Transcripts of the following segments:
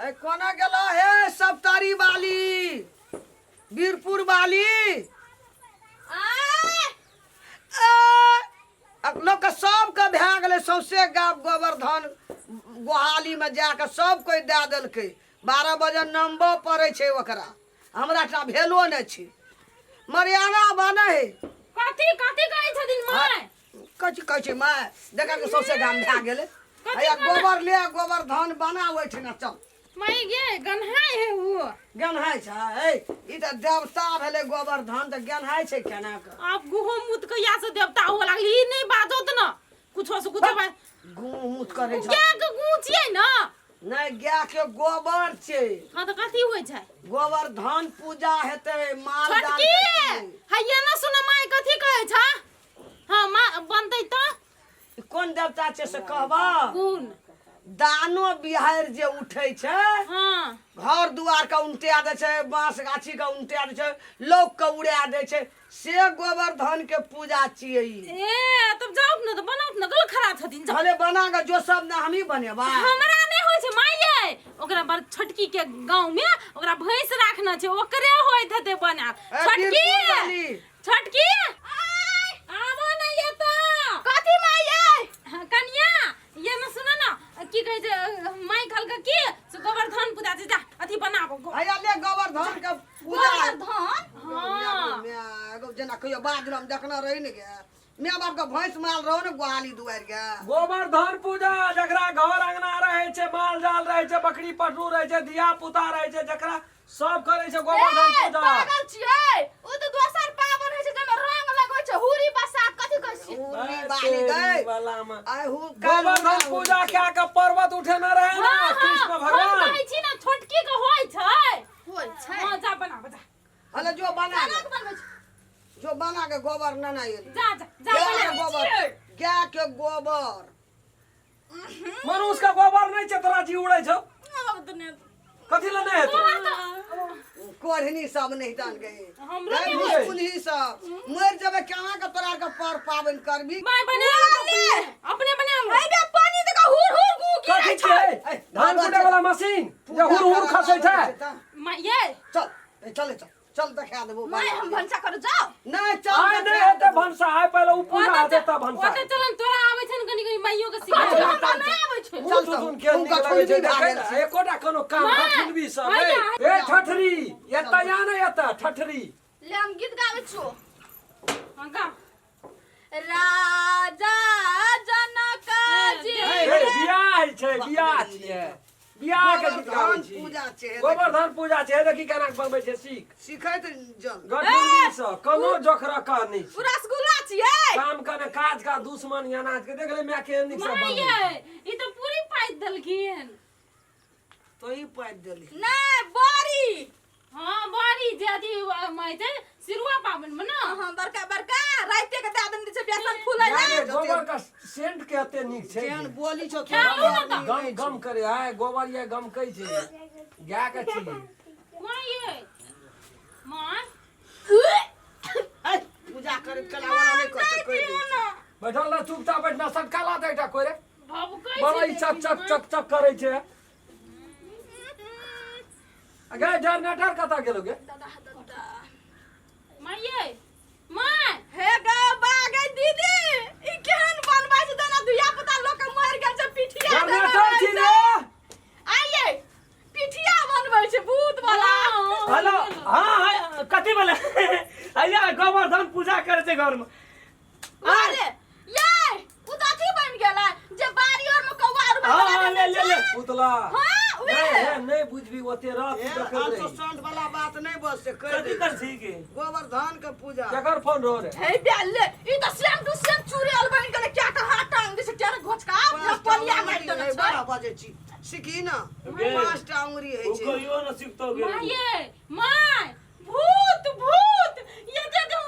ए कोना गेलो हे सप्तारी वाली वीरपुर वाली ए, लोक सबके भए गेलै सौंसे गाम गोवर्धन गोहालीमे जाके सब कोइ दए देलकै 12 बजे नम्बर पड़ै छै ओकरा हमरा टा भेलो नहि छै मरियाना बनै है। कथी कथी कहै छथिन माय? कथी कहै छै माय? देखा के सौंसे गाम भए गेलै। हैया गोबर ले, गोवर्धन बना ओहिठिना चल। माय गे, गन्हाय है उ। गन्हाय छै? ए, ई तऽ देवता भेलै गोवर्धन, तऽ गन्हाय छै केना के? आब गुहो मुत कहिया से देवता हुए लागल? ई नहि बाजत न कुछो से कुछो। गुह मुत करै छै। गाय के गु छियै न? नहि, गाय के गोबर छै। हँ, तऽ कथी होइ छै? गोवर्धन पूजा हेतै माल जाल छोटकी के छियै। हैया न सुन, माय कथी कहै छ? हँ माँ, बनतै तऽ ई कोन देवता छै से कहबा? कोन? दानो बिहारि जे उठै छै, घर दुआर के उनटा दै छै, बाँस गाछी के उनटा दै छै, लोक के उड़ा दै छै, से गोवर्धन के पूजा छियै ई। ए, तब जाउ ने तऽ बनाउ ने, गल खराब छथिन, जाउ। भले बना के जो सब ने हमही बनेबा। हमरा नहि होइ छै माय यै। ओकरा बड़ छोटकी के गाँव में ओकरा भैंस राखना छै, ओकरे होइत हेतै बनायल। ए, छोटकी बीरपुर वाली। छोटकी, आबो ने ये तऽ। कथी माय यै? हाँ, कनिया ये न सुन न, की कहै छै माय कहलकै की से गोवर्धन पूजा छै, जा अथी बनाबो हैया ले गोवर्धन के पूजा। गोवर्धन? हाँ। माय, एगो जेना कहियो बाजल हम देखने रही ने गे, माय बाप के भैंस माल रहो ने गोहाली दुआरि के। गोवर्धन पूजा जकरा घर अंगना रहै छै, माल जाल रहै छै, बकरी पशु रहै छै, धिया पुता रहै छै, जकरा सब करै छै गोवर्धन ए, पूजा। पागल छियै? उ तऽ दोसर पाबनि होइ छै जाहिमे रंग लगबै छै, हुरी बसात कथी कहै छियै? हुरी अरे बाली तेरी गई। वाला में। आइ हु काल्हि गोवर्धन हुरी पूजा छै। कए के पर्वत उठेने रहै ने हाँ, कृष्ण हाँ, हम भगवान। कहै छी ने छोटकी के होइ छै। होइ छै। हाँ, जा बनाब जा। हले जो बना केना के बनबै छै? जो बना के गोबर नना एली। जा जा जा गाय के बना। गोबर, गाय के गोबर। मनुष्य के गोबर नहि छै, तोरा जी उड़ै छौ। कथी लए नहि हेतौ? कोढ़नी सब नहीं जान गए। हमरो नहि होइ। मुस्कुलही सब मरि जेबै केना के तोरा के पर पाबनि करबी? माय बना ले। अपने बना लो। है बे, पानी देखा हुर हुर गु गिरै कथी छै। छियै? धान कुटे वाला मशीन जे हुर हुर खसै छै। माय ये। चल ए, चले चल चल देखा देबो। माय, हम भनसा करू जाओ। नहीं, चल आइ देखा नहि हेतै देबो। भनसा, आइ पहिले उ पूजा ओतऽ हेतै तब भनसा। ओतऽ चलन, तोरा आबै छै ने कनि कनि, माइयो के सिखा। कथी हमरा नहि आबै छै? चल चल तऽ, सुन के हुनका नीक लगै छै ठुनबी भए देखै गेल ने, छै। एकोटा कोनो काम माय, ठठुनबी सब हैया, ए ए ठठरी एतऽ या ने एतऽ ठठरी। ले, हम गीत गाबै छियो। हाँ, गा। राजा जनक जी। ए बियाह होइ छै, बियाह छियै, बियाह के गीत गाबै गोवर्धन छी। पूजा छै। गोवर्धन पूजा छै, देखी केना के बनबै छै, सीख। सिखैत जल गठुरी से कोनो जोखरा का नहि उ छै। रसगुल्ला छियै। काम कने काज का दुश्मन अनाज के देख ले माय के नीक से माय बनबै। ये, ई तऽ पूरी पाति देलखिन। तो ही पाइप देली। नहि, बड़ी। हाँ, बड़ी जे अथी माय छै सिरुआ पाबनि मे न। हाँ, बड़का बड़का राइते के दए देने छै बेसन फूलै माय लए। रे, गोबर का सेंट के एते नीक छै। जेहन बोली छौ खाउ ने तऽ। गम गम करे आय गोबर ये गमकै छै, गाय के छी। माय ये, माय। ए, पूजा करे कला वाला नहीं करते कोई भी। बैठल रह चुपचाप बैठना, सटका ला दे एकटा कोइ रे। भभकै छै बड़ा ई चक देखी चक माय। चक चक करै छै। आ गे जनरेटर कतऽ गेलो गे? माय ये, माय। हे गे बागे दीदी, ई केहन बनबै छै जेना धिया पुता लोक के मरि गेल छै पिठिया देने जनरेटर रहै छी छै। रे। आइये पिठिया बनबै छै भूत वाला। हेलो, हाँ हाँ, कथी बोले? अइया गोवर्धन पूजा करे छै घर में। अरे ये उ तऽ अथी बनि गेलै जे बाड़ी और में कौआ और हाँ हाँ, ले ले ले। पुतला। हाँ, उहे। नहीं हे, नहीं बुझबी ओते रात ए, देखैत आलसो रही। संत वाला बात नहीं बस से कह कथी दे। कर छी के? गोवर्धन के पूजा। केकर फोन रहो रे? हे बे ले, ई तऽ सेम टू सेम चुड़ैल बनि गेलै। क्या के हाथ टांग दै छै टेर घोचका 5टा पलिया मारि उंगरी देने है, छै। 12 बजे छी सीखी ना। गे। 5टा उंगरी है ओ छै। कहियो न सिखतो गे। माय ये, माय, भूत भूत ये दे दे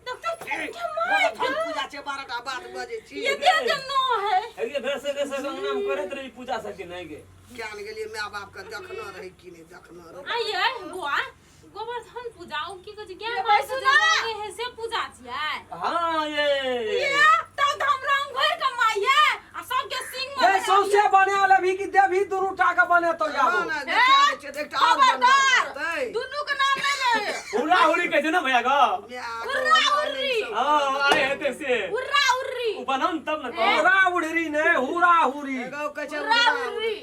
डॉक्टर के माय। गोवर्धन पूजा छै, 12टा बात बजे छी। ये दे दे नो है। अगे भेर से से अंगना में करैत रही पूजा सब के नहीं गे। ज्ञान गेलियै माय बाप के देखना रहै कि नहि देखना रहै। आइए बुआ, गोवर्धन पूजा ओ की कहै छै गाय ये माय के बैसू जे ना। रंग है से पूजा छियै? हाँ ये। ये तब तऽ हम रंग घोरि के माय ये आ सबके सिंग में ए सौंसे बना लेबही कि देबही दुनू टा के बने? बनेतौ आबो। ना, देखा दै छियै, एकटा आओर बनबऽ खबरदार पड़तै। दुनू के नाम नहि ले। हुर्रा हुर्री कहै छै ने भैया गो। उर्रा उर्री। हाँ, आए हेतै से। उर्रा उर्री। उ बनाउ ने तब ने कहब। हुरा उड़री ने हुरा हुरी। एगो कहै छै उर्रा उर्रा उर्री।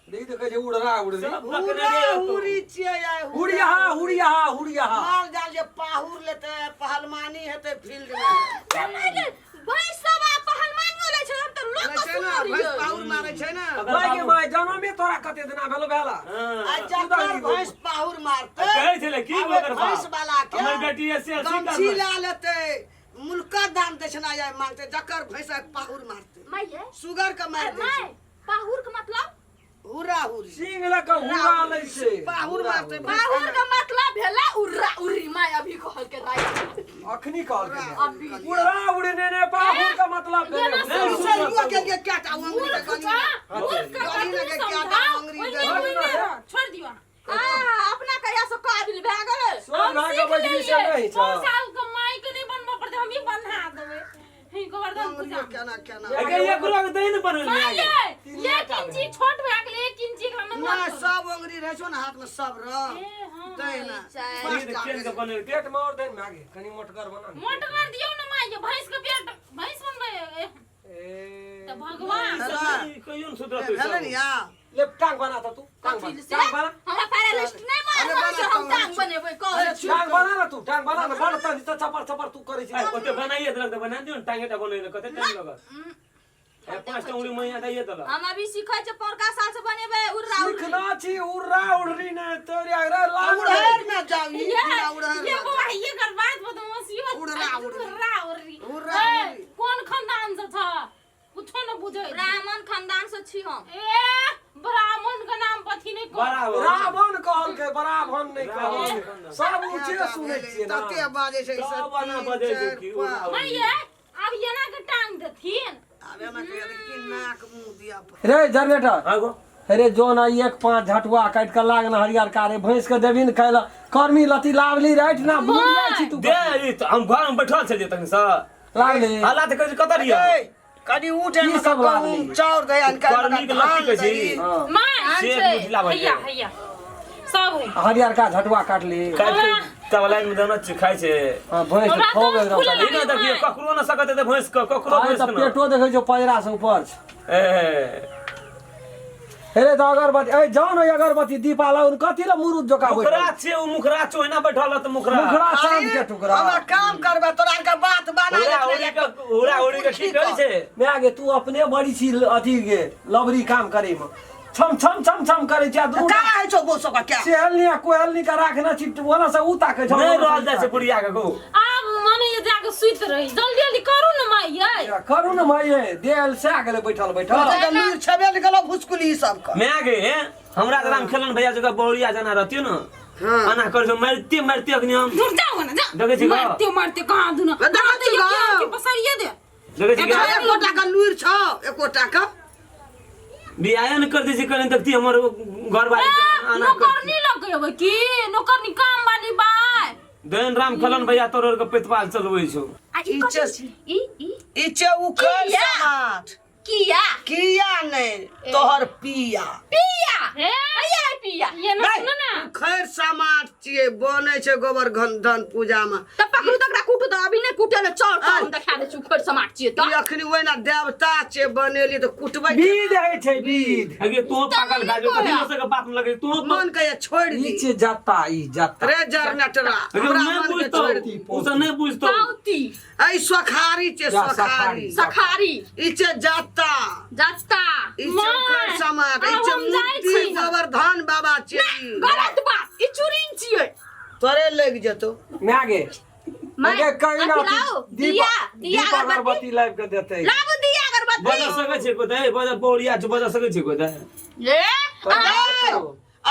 देखी तऽ कहै छै उड़रा उड़री। सब लकने हुर्रा रे तो। हुर्री छियै आइ, हुर्रा। हुरिया हुरिया हुरिया। माल जाल जे पाहुर लेतै, पहलवानी हेतै फील्ड मे। ये माय भैंस सब आ पहलवानियो लै छै, हम तऽ लोक लै के छै ने, सुनने भैंस रहियै। पाहुर मारै छै ने। ओकर माय गे बाबू- माय जनमे तोरा कते दिना भेलो भेला। हाँ। आ जकर भैंस पाहुर मारतै, कहै छलै की आब ओहि ओकर बाप? भैंस वाला के हमर बेटी एस एल सी गमछी करबै। लए लेतै, मुल्का दाम दक्षिणा आइ मांगतै, जकर भैंस आइ पाहुर मारतै। माय सुगर के मारि दै माय छै। पाहुर के मतलब? Hurrah hooray. सिंह लऽ कऽ हुरा लै छै। पाहुर मारतै भैंस पाहुर के मतलब भेला उर्रा उर्री। माय अभी कहल के राइट। अखनी कहलकै। अभी। उड़रा उड़ने ने पाहुर के मतलब भेलै। ये ना नहि, ई सरियो के लिए क्या टा अंगुरी मूर्ख के गली छा, में। मूर्ख के गली में कतनो के क्या टा समझाउ, अंगुरी ओहिने दे। ओहिने रह, छोड़ि दियौ अहाँ। आ अपना कहिया से काबिल भए गेलै। सोझ हम भए कऽ सीख बैठबी से लेलियै। नहि सौ छौ। साल के माय के नहि बनबऽ पड़तै, हमही बना देबै। हे गोवर्धन अंगुरी पूजा। केना केना। एके एकरो के दही ने बनल माय यै। यै, एक इंची छोट भए गेलै, एक इंची एकरा नमहर ना करू। सब अंगुरी रहै छौ ने हाथ में सब रह। ए, हाँ। तै ना। चारि। पाँच टा केन के बनल पेट में और देन मागे कनी मोटगर बना ने। मोटगर दियौ ने माय यै, भैंस के पेट, भैंस बनबै, ए, ए तऽ भगवान। कहियो ने सुधरत भेलै ने या? ले टांग बना त तू टांग कथी बना से? टांग बना। हमरा पैरालिस्ट नहि अरे मारल छै, बना हम तो, टांग बनेबै कहै छी। टांग बना ना तू टांग बना ना बड़ तनी त चपर चपर तू करै छी। ओते बनाइए देलक तऽ बना दियौ ने टांगे टा बनेने कते टाइम लगत। ए, पाँच टा उंगली मैया दैए देलक। हम अभी सीखै छै, पौरका साल से बनेबै उर्रा उर्री। सीखना छी उर्रा उर्री ने तोरी अगरा लाल उड़हर में जाऊ ई ये बिना उड़हर ये में बौआ ये कर बात बदमाशियो। उर्रा उर्री। उर्रा उर्री। उर्रा ए, उर्री। कोन खानदान से छ कुछो न बुझै छी। ब्राह्मण खानदान से छी हम। ए ब्राह्मण के नाम पथी नहीं कह। बराबर। रावण कहलकै बराभन नहि कहलकै सब ऊँचे सुनै छियै ना। तते बाजै छै ई सब सब एना तीन, बजै छै चारि, कि पाँच। उर्रा उर्री। माय ये आब एना के टांग देथिन। आब एना कहिया देखी नाक मुँह दिया पर। रे जनरेटर। हाँ गो। अरे जोन आई एक पाँच झटुआ काटि कऽ लाग ना हरियर कारे भैंस के देबही ने खाय लए कर्मी लत्ती लावली राइट ना भूल जाइ छी तू। दे ई तऽ हम घर में बैठल छलियै तखन से। लावली। हल्ला तऽ कहै छै कतऽ रहियै? ए, कनि उठ की एहिमे सब गहूम लावली? चाउर दही अनका कर्मी के लत्ती कहै छी। हाँ। माय से छै। बुझला भऽ हैया गेल। हैया सब है। हरियर का झटुआ काटली। काटि कऽ तब लाइन में देना छै खाइ छै। हाँ भैंस हमरा खो तऽ एकदम। फूल ई ना देखियौ ककरो न सकत हेतै भैंस के ककरो आइ भैंस तऽ के न। पेटो देखै छौ पजरा से ऊपर छै। ए हे रे तऽ अगरबत्ती ए जाउ ने अगरबत्ती दीपा लाउ कथी लए मुरुद जोका बैठल मुखरा छै ओ मुखरा छै ओहिना बैठल रहत मुखरा। मुखरा चाँद के टुकड़ा। हमरा काम करबे तोरा आरके बात बना हुरा हुरी के हुरा हुरी के की कहै छै? माय गे तू अपने बड़ी छी अथी गे लबरी काम करे में छम छम छम छम करे छी आ दुनू का है छौ गोसो का क्या सेहलनी आ कोहलनी के राखने छी ओना से उ ताके छौ। नहि रहल जाइ छै बुढ़िया के गो। आब मने ये जाके सुति रही जल्दी जल्दी करू ने माय यै। करू ने माय यै देह सए गेलै बैठल बैठल। तऽ लूर छेबे ने गेलो भुसकुली ई सब के। माय गे हमरा राम खेलन भैया जगह बहुरिया जना रहतियो न। हाँ। एना कर जो मारते मारते अखनी हम दूर जाओ ना जा। देखै छी गो। मारते मारते कहाँ दुना। देखै छी गो। के पसरिए दे। देखै छी अच्छा, गे? एकोटा के लूर छौ एकोटा के। बियाहे न कर दै छै कनि देखती हमर घरवाली के ए, एना कर। नौकरनी लग एबै की नौकरनी काम वाली बाय। देन राम खेलन भैया तोर के पेतवाल चलबै छौ। आ ई ई कथी छै- छी? ई ई ई छै उखड़ किया? समाठ। किया? किया नहि तोहर पिया। पिया। हे हैया है पिया। ये ना सुन ना। उखड़ समाठ छियै बनै छै गोबर धन पूजा में। तऽ पकड़ू तऽ ओकरा कुटू तऽ अभी नहि कुटल चल तऽ हम देखा दै छी उखड़ समाट छियै तऽ। ई अखनी ओहिना देवता छै बनेली तऽ कुटबै। बीज होइ छै बीज। अगे तू पागल भए गेल कथी दोसर के बात में लगे तू। मन के छोड़ि दी। नीचे जाता ई जाता। रे जरनेटरा अगे हमरा नहि मन के बुझतौ छोड़ि दी। उ सब नहि बुझतौ। पाउती। ऐ सोखारी छै या, सोखारी। सोखारी। सखारी। ई छै जाता। जाता। ई छै उखड़ समाट। ई आब छै हम जाइ मूर्ति छी। गोवर्धन बाबा छै ई। गलत बात ई चुरिन छियै। तोरे लागि जेतौ। माय गे माय, गे कहीं ना अथी लाउ, दीप दिया, दिया दीप अगरबत्ती। अगरबत्ती लाबि के देतै। लाबू दिया अगरबत्ती। बजा सकै छै कोतै बजा बहुरिया छै बजा सकै छै कोतै। ले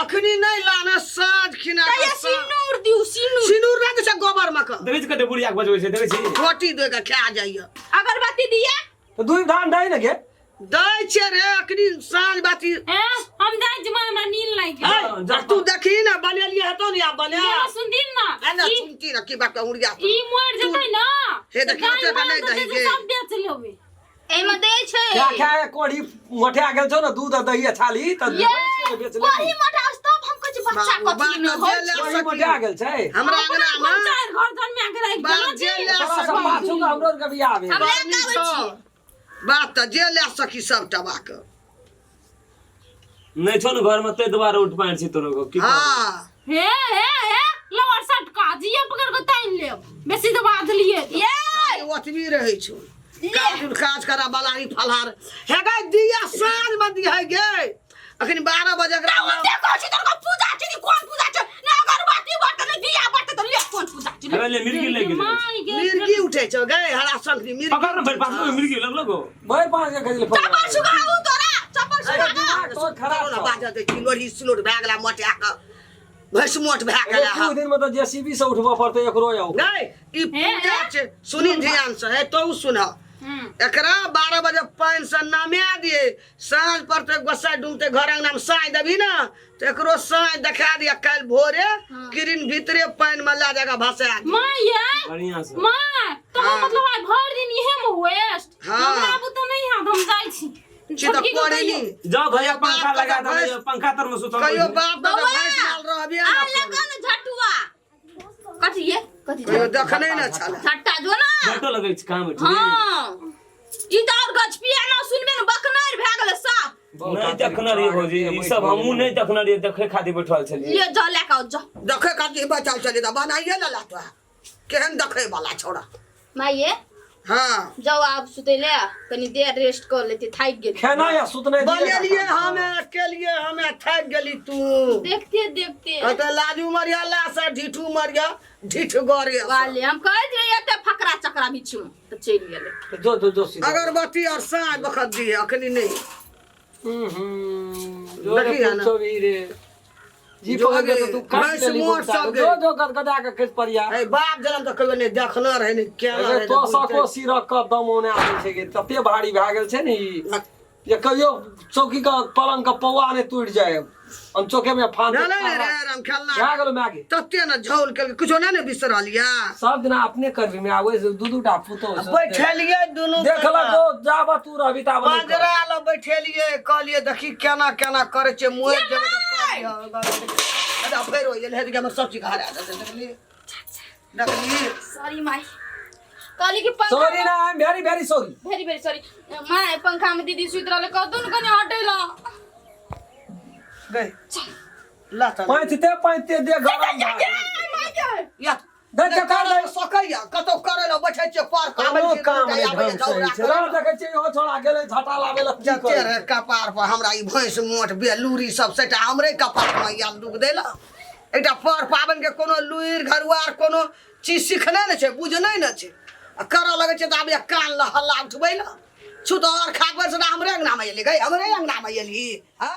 अखनी नहि लाना साँझ खिना तऽ ये सिनूर दियौ सिनूर। सिनूर नहि दै छै गोबर मे के। देखै छी कते बुढ़िया के बजबै छै देखै छी। रोटी दे के खा जाइए। अगरबत्ती दिया। तऽ दूध धान दै ने गे। दै छै रे अखनी साँझ बाती। ए हम जाइ छी माय हमरा नींद लागि गेल। जा, आ तू देखी ने बनेलियै हेतौ ने आब बने। ये सुनथिन ना। आ ने ई सुनती ने की बात उड़िया। ई मरि जेतै ना। हे देखी, गाय ओते माल नहि देतै दही से गे। सब बेच लेबै। एहिमे दै छै। खा खा कोढ़ी मोटा गेल छौ ने दूध आ दही आ छाली तऽ ये। के बेच वही लेली। मोटा तब हम कहै छी बच्चा बाबू, कथी में बात होइ जे ले छै। वही सकी। मोटा गेल छै। हमरा अपना अंगना घर में चारि घर जन्मा के राखि बात देलक जे ले तोरा सब सकी। पाछू के हमरो आरके बियाह भेल। हम लए बड़ के आबै नीक छी। छौ। बात तऽ जे ले सकी सबटा बाक। नहि छौ ने घर में ताहि दुआरे उठ पानि छी तोरो को की कहब? हाँ हे हे हे लवर सटका जिये पकड़ के तानि लेब बेसी दबा देलिए ये ओतबी रहै छौ काज काज करा बलारी फलहार हे गे दिया साँझ में दिहे गे अखन 12 बजे एकरा हम देखो छी तोर पूजा छी नी कोन पूजा छै ना अगरबत्ती बरते ना दिया बरते त ले कोन पूजा छी अरे ले मिर्गी लागि गेलै। माय गे मिर्गी उठै छौ गे हरा शंकरी मिर्गी पकड़ ने भरि पास में मिर्गी लगलो गो। भरि पाँच के खजले चप्पल सुखाऊ तोरा चप्पल अरे सुखा दिमाग तोर खराब ना छौ। बाजऽ दै छी लोढ़ी सिलोट भए गेला मोटा कऽ भैंस मोट भए गेला एक दिन में तऽ जेसीबी से उठबऽ पड़तै एकरो यौ। नहीं ई पूजा छै सुनी ध्यान से हे तो सुन एकरा 12 बजे पानि से नमिया दिए साँझ पड़ते गोसाई डूमते घर अंगना में साँझ देबी ना तो एकरो साँझ देखा दिया काल्हि भोरे किरिन भीतरे पानि में ला जाकर भसा दिए। माय ये बढ़िया से माय तो हाँ। मतलब आइ भरि दिन इहे में वेस्ट हाँ। हमरा आबू तऽ नहीं हाथ हम जाइ छी छी तऽ छोटकी के करे कहियौ। नी जाओ भैया कहियो पंखा बाप लगा दादा दे भैंस- पंखा तर में सुतल कहियो बाप दादा बौआ, भैंस माल रहबे आ ना लगा न झटुआ कथी ये कथी कहियो देखने ना छला झट्टा जो ना घंटो लगै छै काम छै हाँ ई तऽ और गछपिया ना सुनबे न बकनार भए गेलै साफ नहीं देखने रहियै भौजी ई सब हमहूँ नहीं देखने रहियै देखे खातिर बैठल छलियै ले जा ले के आओ जा देखे खातिर बचाल चले तऽ बनाइए लेला तो केहन देखे वाला छोड़ा माइये हाँ जाओ आप सुतै ले कनी देर रेस्ट कर लेती थाकि गेली खेना या सुतने बनेलिए हमे केलिए हमे थाकि गेली तू देखते देखते कहते लाजू मरिया लासा ढीठू मरिया ढीठ गरे वाले हम कहैत रहियै एते फकरा चकरा बीच में तऽ चलि गेलै जो जो जो सीधा अगरबत्ती और साँझ बखत दिए अखनी नहीं जो रे देखी है ना। पूछो भी रे जी जो पकड़ के रे, तो तू काट भैंस लेली मोट गुप्ता सब के। गे। जो जो गदगदा के खसि पड़िया ए बाप जनम तऽ कहियो नहि देखने रहे नहि केना अरे रहे तो सको सिरक के दम ओने आबै छै गे तते भारी भए गेल छै ने ई जे कहियो चौकी के पलंग के पौआ नहि टूटि जाय अनचोके में फान नहि नहि रे राम खेलना भए गेलो माय गे तते ने झौल केलकै कुछो नहि ने बिसरल या सब दिना अपने करबी में आबै से दू दू टा पुतोह से बैठेलियै दुनू देखलक ओ जाबऽ तू रहबी ताबऽ नहि करब। पंजरा लग बैठेलियै कहलियै देखी केना केना करै छै मुँह देबै तऽ करिहऽ। अच्छा फेर होइ गेल हे देखी हमर सब चीज हरा देतै देखली देखली सॉरी my कहली कि पंखा सॉरी ना I am very very sorry very very sorry my पंखा में दीदी सुति रहले कह दू ने कनी हटेला गई ला चल पैंचते पैंचते दे गरम भए गेल। या दे दे कर दे। सकैया कतौ करै लए बैठै छियै पर कोनो काम नहि ढंग से होइ छै रह देखै छियै इहो छोड़ा गेलै झटा लाबै लए की जते करै रहे कपार पर हमरा ई भैंस मोट बेलूरी सब सेटा हमरे कपार में आयल दुख देला एकटा पर पाबनि के कोनो लुरि घरुआर कोनो चीज सिखने ने छै बुझने ने छै आ करऽ लगै छै तऽ आब एक कान लए हल्ला उठबै लए छू तऽ आओर खाक से हमरे अंगना में एली गई हमरे अंगना में एली हँ।